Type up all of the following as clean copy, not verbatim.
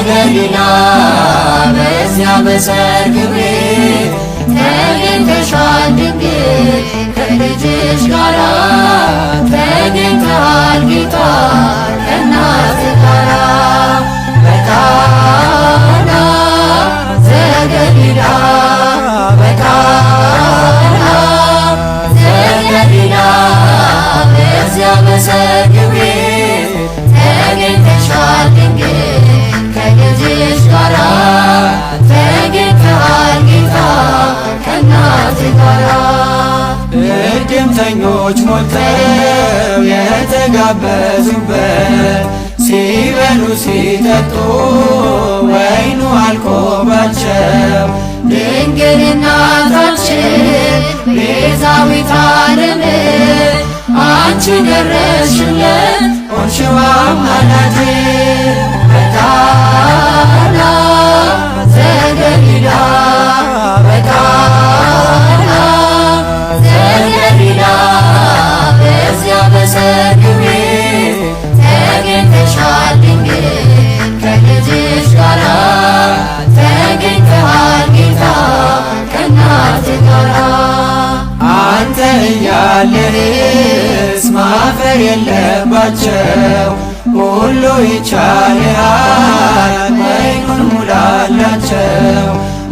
ዘገሊላ በዚያ በሰርግ ቤት ተገኝተሻል ድንግል ከልጅሽ ጋራ፣ ተገኝተሃል ጌታ ከእናትህ ጋራ። በቃና ዘገሊላ፣ በቃና ዘገሊላ በዚያ በሰርግ ቤት ተገኝተሻል ድንግል ከልጅሽ ጋራ፣ ተገኝተሃል ጌታ ከእናትህ ጋራ። እድምተኞች ሞልተው የተጋበዙበት፣ ሲበሉ ሲጠጡ ወይኑ አልቆባቸው፣ ድንግል እናታችን ቤዛዊተ ዓለም አንቺ ደረስሽለት ሆንሽው አማላጅ። በቃና ዘገሊላ፣ በቃና ዘገሊላ በዚያ በሰርግ ቤት ተገኝተሻል ድንግል ከልጅሽ ጋራ፣ ተገኝተሃል ጌታ ከእናትህ ጋራ። አንተ እያለህስ ማፈር የለባቸው፣ ሁሉ ይቻልሃል ወይኑን ሙላላቸው።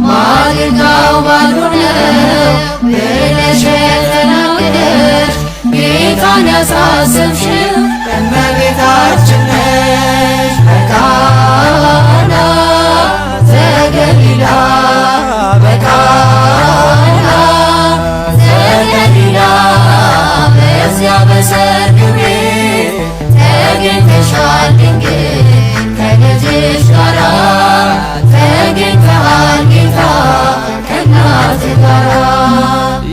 ማድጋው ባዶ ነው ብለሽ የተናገርሽ፣ ጌታን ያሳሰብሽው እመቤታችን ነሽ። በቃና ዘገሊላ፣ በቃና ዘገሊላ በዚያ በሰርግ ቤት ተገኝተሻል ድንግል ከልጅሽ ጋራ፣ ተገኝተሃል ጌታ ከእናትህ ጋራ።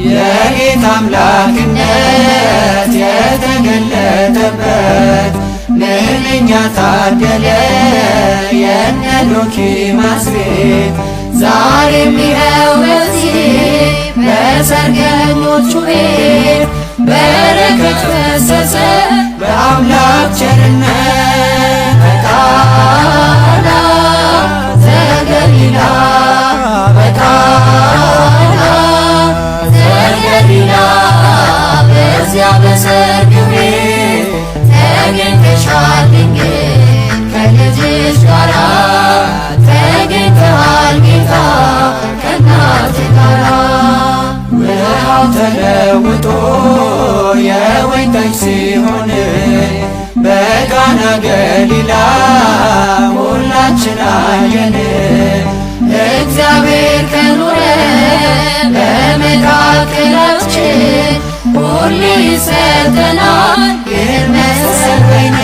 የጌታ አምላክነት የተገለጠበት ምንኛ ታደለ የነ ዶኪማስ ቤት። ዛሬም ይኸው በዚህ በሰርገኞቹ ቤት በረከት ፈሰሰ በአምላክ ቸርነት። በቃና ዘገሊላ፣ በቃና ዘገሊላ በዚያ በሰርግ ቤት ተገኝተሻል ድንግል ከልጅሽ ጋራ፣ ተገኝተሃል ጌታ ከእናትህ ጋራ። ውሃው ተለውጦ የወይን ጠጅ ሲሆን በቃና ገሊላ ሁላችን አየን። እግዚአብሔር ከኖረ በመካከላችን ሁሌ ይሰጠናል ይህን መሰል ወይን።